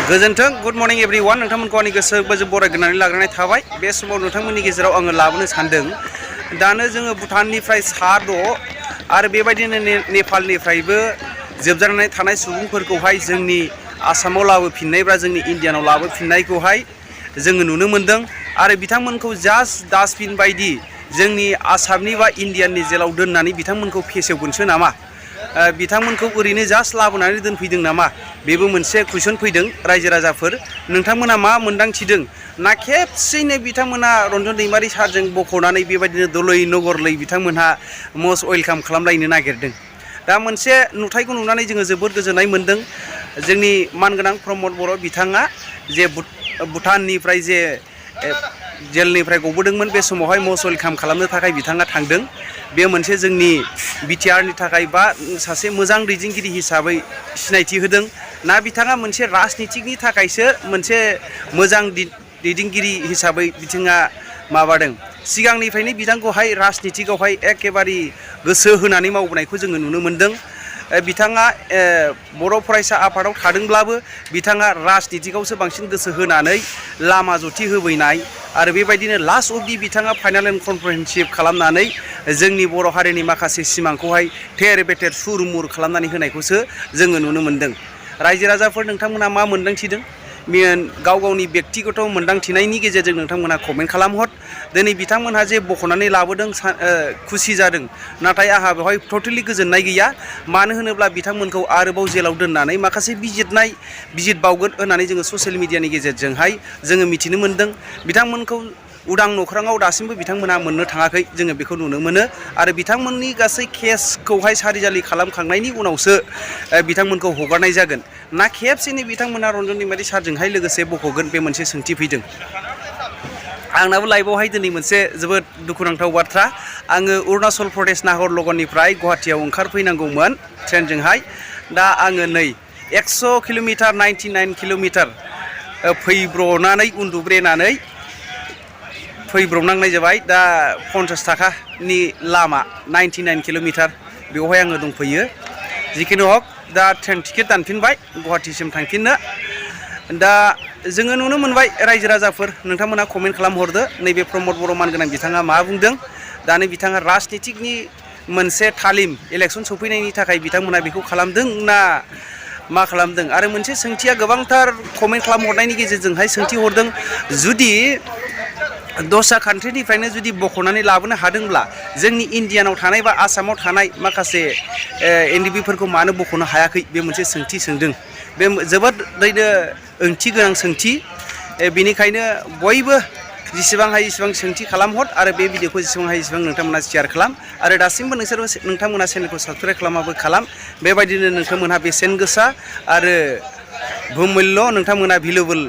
गोजोन्थों good morning everyone नोंथांमोनखौ आंनि गोसो गोजौ बरायग्रोनानै लाग्रोनाय थाबाय बे समाव नोंथांमोननि गेजेराव आङो लाबोनो सानदों दानो जोङो भुटाननिफ्राय सा द' आरो बेबायदिनो नेपालनिफ्रायबो जोबजानानै थानाय सुबुंफोरखौहाय जोंनि आसामाव लाबोफिननायब्ला जोंनि इन्डियानाव लाबोफिननायखौहाय जोङो नुनो मोनदों आरो बिथांमोनखौ जास्ट डास्टबिन बायदि जोंनि आसामनि बा इन्डियाननि जेलाव दोननानै बिथांमोनखौ फेसेवगोनसो नामा बिथांमोनखौ ओरैनो जास्ट लाबोनानै दोनफैदों नामा बेबो मोनसे कुइसन फैदों रायजो राजाफोर नोंथांमोना मा मोनदांथिदों ना खेबसेयैनो बिथांमोना रन्जन दैमारि सारजों बख'नानै बेबायदिनो दलै नगरलै बिथांमोनहा मस्ट वेलकाम खालामलायनो नागिरदों दा मोनसे नुथायखौ नुनानै जोङो जोबोद गोजोननाय मोनदों जोंनि मानगोनां प्रमद बर' बिथाङा जे भुटाननिफ्राय जे जेलनिफ्राय गबोदोंमोन बे समावहाय मस्ट वेलकाम खालामनो थाखाय बिथाङा थांदों बे मोनसे जोंनि बिटिआरनि थाखाय बा सासे मोजां दैदेनगिरि हिसाबै सिनायथि होदों ना बिथाङा मोनसे राजनितिकनि थाखायसो मोनसे मोजां दैदेनगिरि हिसाबै बिथाङा माबादों सिगांनिफ्रायनो बिथांखौहाय राजनितिकआवहाय एखेबारे गोसो होनानै मावबोनायखौ जोङो नुनो मोनदों बिथाङा बर' फरायसा आफादाव थादोंब्लाबो बिथाङा राजनितिकआवसो बांसिन गोसो होनानै लामा जथि होबोनाय आरो बेबायदिनो लास्ट अफदि बिथाङा फाइनाल एन्ड कमप्रिहेनसिभ खालामनानै जोंनि बर' हारिनि माखासे सिमांखौहाय थेर बेथेर सुरमुर खालामनानै होनायखौसो जोङो नुनो मोनदों रायजो राजाफोर नोंथांमोना मा मोनदांथिदों गाव गावनि बेक्तिगत मोनदांथिनायनि गेजेरजों नोंथांमोना कमेन्ट खालामहर दिनै बिथांमोनहा जे बख'नानै लाबोदों खुसि जादों नाथाय आंहा बेवहाय टटेलि गोजोननाय गैया मानो होनोब्ला बिथांमोनखौ आरोबाव जेलाव दोननानै माखासे बिजित बावगोन होननानै जोङो ससियेल मिडियानि गेजेरजोंहाय जोङो मिथिनो मोनदों बिथांमोनखौ उदां नख्राङाव दासिमबो बिथांमोना मोननो थाङाखै जोङो बेखौ नुनो मोनो आरो बिथांमोननि गासै केसखौहाय सारिजालि खालामखांनायनि उनावसो बिथांमोनखौ हगारनाय जागोन ना खेबसेनो बिथांमोना रन्जन दैमारि सारजोंहाय लोगोसे बख'गोन बे मोनसे सोंथि फैदों आंनाबो लाइफआवहाय दिनै मोनसे जोबोद दुखुनांथाव बाथ्रा आङो अरुणाचल प्रदेश नाहरलगननिफ्राय गुवाहाटियाव ओंखारफैनांगौमोन ट्रेनजोंहाय दा आङो नै 100 किल'मिटार 99 किल'मिटार फैब्रनानै उन्दुब्रेनानै फैब्रबनांनाय जाबाय दा 50 थाखानि लामा 99 किल'मिटार बेवहाय आङो दंफैयो जिखुनु हक दा ट्रेन टिकेट दानफिनबाय गुवाहाटिसिम थांफिननो दा जोङो नुनो मोनबाय रायजो राजाफोर नोंथांमोना कमेन्ट खालामहरदो नैबे प्रमद बर' मानगोनां बिथाङा मा बुंदों दानो बिथाङा राजनितिकनि मोनसे तालिम इलेक्सन सफैनायनि थाखाय बिथांमोना बेखौ खालामदों ना मा खालामदों आरो मोनसे सोंथिया गोबांथार कमेन्ट खालामहरनायनि गेजेरजोंहाय सोंथि हरदों जुदि दस्रा कान्ट्रिनिफ्रायनो जुदि बख'नानै लाबोनो हादोंब्ला जोंनि इन्डियानाव थानाय बा आसामाव थानाय माखासे एनडिबिफोरखौ मानो बख'नो हायाखै बे मोनसे सोंथि सोंदों बे जोबोदैनो ओंथि गोनां सोंथि बेनिखायनो बयबो जेसेबां हायो एसेबां सोंथि खालामहर आरो बे भिडिअखौ जेसेबां हायो एसेबां नोंथांमोना शेयार खालाम आरो दासिमबो नोंथांमोना चेनेलखौ साबस्क्राइब खालामाबो खालाम बेबायदिनो नोंथांमोनहा बेसेन गोसा आरो बहुमुल्य नोंथांमोना भेलुएबल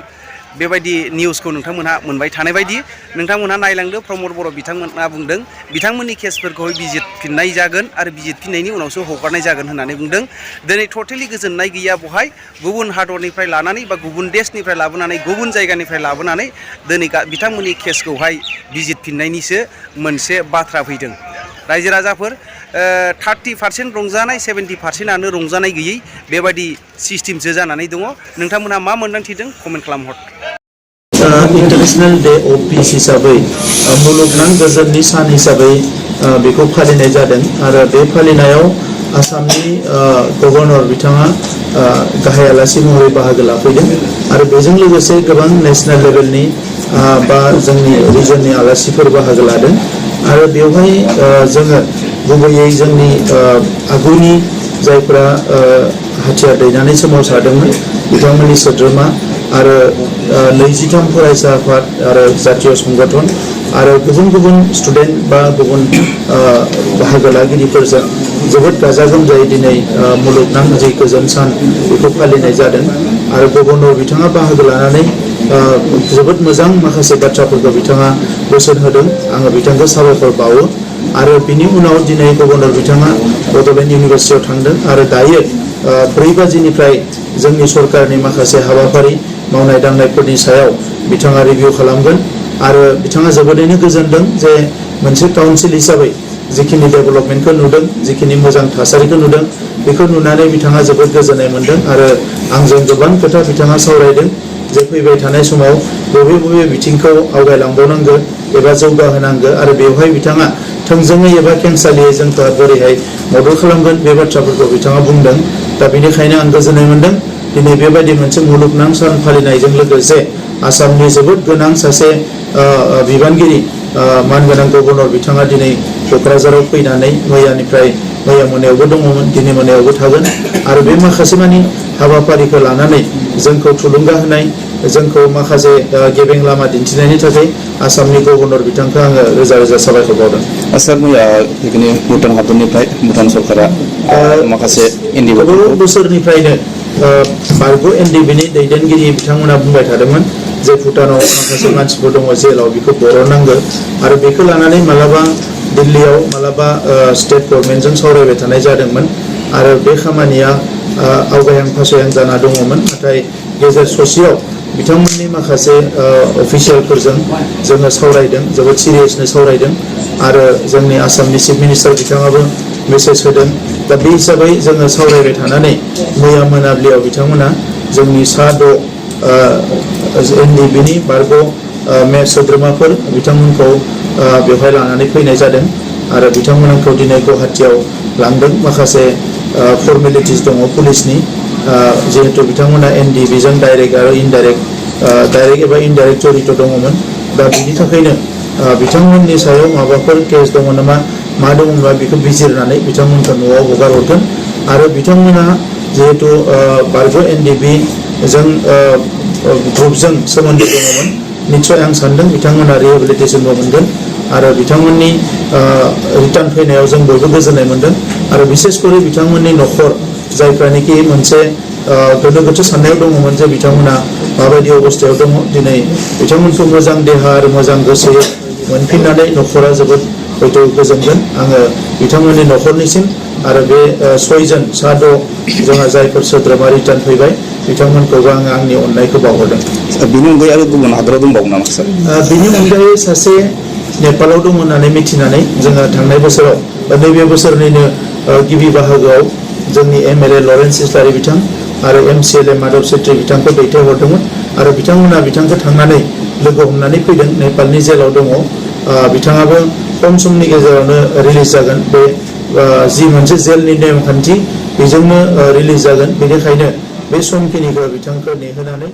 बेबायदि निउसखौ नोंथांमोनहा मोनबाय थानाय बायदि नोंथांमोनहा नायलांदो प्रमद बर' बिथांमोनहा बुंदों बिथांमोननि केसफोरखौहाय बिजिरफिननाय जागोन आरो बिजिरफिननायनि उनावसो हगारनाय जागोन होननानै बुंदों दिनै टटेलि गोजोननाय गैया बहाय गुबुन हादरनिफ्राय लानानै बा गुबुन देशनिफ्राय लाबोनानै गुबुन जायगानिफ्राय लाबोनानै दिनै बिथांमोननि केसखौहाय बिजिरफिननायनिसो मोनसे बाथ्रा फैदों रायजो राजाफोर 30% रंजानाय 70%आनो रंजानाय गैयै बेबायदि सिस्टेमसो जानानै दङ नोंथांमोनहा मा मोनदांथिदों कमेन्ट खालामहर इंटरनेशनल डे ऑफ पीस हिसाबै मुलुगनां गोजोननि सान हिसाबै बेखौ फालिनाय जादों आरो बे फालिनायाव आसामनि गभर्नर बिथाङा गाहाय आलासि महरै बाहागो लाफैदों आरो बेजों लोगोसे गोबां नेशनेल लेभेलनि बा जोंनि रिजननि आलासिफोर बाहागो लादों आरो बेवहाय जोङो गुबैयै जोंनि आगुनि जायफोरा हाथियार दैनानै सोमावसारदोंमोन बिथांमोननि सोद्रोमा आरो 23 फरायसा आफाद आरो जातीय संगठन आरो गुबुन गुबुन स्टुडेन्ट बा गुबुन बाहागो लागिरिफोरजों जोबोद गाजा गोमजायै दिनै मुलुगनां जि गोजोन सान बेखौ फालिनाय जादों आरो गभर्नर बिथाङा बाहागो लानानै जोबोद मोजां माखासे बाथ्राफोरखौ बिथाङा बोसोन होदों आङो बिथांखौ साबायखर बावो आरो बिनि उनाव दिनै गभर्नर बिथाङा बड'लेण्ड इउनिभारसिटियाव थांदों आरो दायो 4 बाजिनिफ्राय जोंनि सरकारनि माखासे हाबाफारि मावनाय दांनायफोरनि सायाव बिथाङा रिभिउ खालामगोन आरो बिथाङा जोबोदैनो गोजोनदों जे मोनसे काउन्सिल हिसाबै जिखिनि डेभेलपमेन्टखौ नुदों जिखिनि मोजां थासारिखौ नुदों बेखौ नुनानै बिथाङा जोबोद गोजोननाय मोनदों आरो आंजों गोबां खोथा बिथाङा सावरायदों जे फैबाय थानाय समाव बबे बबे बिथिंखौ आवगायलांबावनांगौ एबा जौगाहोनांगौ आरो बेवहाय बिथाङा थोंजोङै एबा खेंसालियै जोंखौ बोरैहाय मदद खालामगोन बे बाथ्राफोरखौ बिथाङा बुंदों दा बेनिखायनो आं गोजोननाय मोनदों दिनै बेबायदि मोनसे मुलुगनां सान फालिनायजों लोगोसे आसामनि जोबोद गोनां सासे बिबानगिरि मानगोनां गभर्नर बिथाङा दिनै क'क्राझाराव फैनानै मैया मोनायावबो दङमोन दिनै मोनायावबो थागोन आरो बे माखासे मानि हाबाफारिखौ लानानै जोंखौ थुलुंगा होनाय जोंखौ माखासे गेबें लामा दिन्थिनायनि थाखाय आसामनि गभर्नर बिथांखौ आङो रोजा रोजा साबायखर बावदों। सार मैया बेखिनि भुटान हादरनिफ्राय भुटान सरकारा माखासे गोबाव बोसोरनिफ्रायनो बारग' एनडिबिनि दैदेनगिरि बिथांमोना बुंबाय थादोंमोन जे भुटानाव माखासे मानसिफोर दङ जेलाव बेखौ बरननांगौ आरो बेखौ लानानै मालाबा दिल्लीयाव मालाबा स्टेट गभर्नमेन्टजों सावरायबाय थानाय जादोंमोन आरो बे खामानिया आवगायहां फासयहां जाना दङमोन नाथाय गेजेर ससेयाव बिथांमोननि माखासे अफिसियेलफोरजों जोङो सावरायदों जोबोद सिरियासनो सावरायदों आरो जोंनि आसामनि चिफ मिनिस्टार बिथाङाबो मेसेज होदों दा बे हिसाबै जोङो सावरायबाय थानानै मैया मोनाबिलियाव बिथांमोना जोंनि सा 6 एनडिबिनि बारग' सोद्रोमाफोर बिथांमोनखौ बेवहाय लानानै फैनाय जादों आरो बिथांमोनखौ दिनै गुवाहाटियाव लांदों माखासे फर्मेलिटिस दङ पुलिसनि जिहेतु बिथांमोना एनडिबिजों डाइरेक्ट आरो डाइरेक्ट एबा इनडाइरेक्ट जड़ित दङमोन दा बिनि थाखायनो बिथांमोननि सायाव माबाफोर केस दङ नामा मा दङबा बेखौ बिजिरनानै बिथांमोनखौ न'आव हगार हरगोन आरो बिथांमोना जिहेतु बारग' एनडिबि जों ग्रुपजों सोमोन्दो दङमोन निस्सय आं सान्दों बिथांमोना रिहेबिलिटेसनबो मोनगोन आरो बिथांमोननि रिटार्न फैनायाव जों बयबो गोजोननाय मोनदों आरो बिसेस करि बिथांमोननि न'खर जायफ्रानोखि मोनसे गोनो गोथो साननायाव दङमोन जे बिथांमोना माबायदि अबस्थायाव दङ दिनै बिथांमोनखौ मोजां देहा आरो मोजां गोसोयै मोनफिननानै न'खरा जोबोद हयथ' गोजोनगोन आङो बिथांमोननि न'खरनिसिम आरो बे 6 जन सा 6 जोंहा जायफोर सोद्रोमा रिटार्न फैबाय बिथांमोनखौबो आङो आंनि अननायखौ बावहरदों। बेनि अनगायै आरो गुबुन हादराव दंबावो नामा सार? बेनि अनगायै सासे नेपालाव दं होननानै मिथिनानै जोङो थांनाय बोसोराव नैबे बोसोरनिनो गिबि बाहागोआव जोंनि एमएलए लरेन्स इस्लारि बिथां आरो एमसिएलए माधव सेट्रि बिथांखौ दैथायहरदोंमोन आरो बिथांमोना बिथांखौ थांनानै लोगो हमनानै फैदों नेपालनि जेलाव दङ बिथाङाबो खम समनि गेजेरावनो रिलिज जागोन बे जि मोनसे जेलनि नेमखान्थि बेजोंनो रिलिज जागोन बेनिखायनो बे समखिनिखौ बिथांखौ नेहोनानै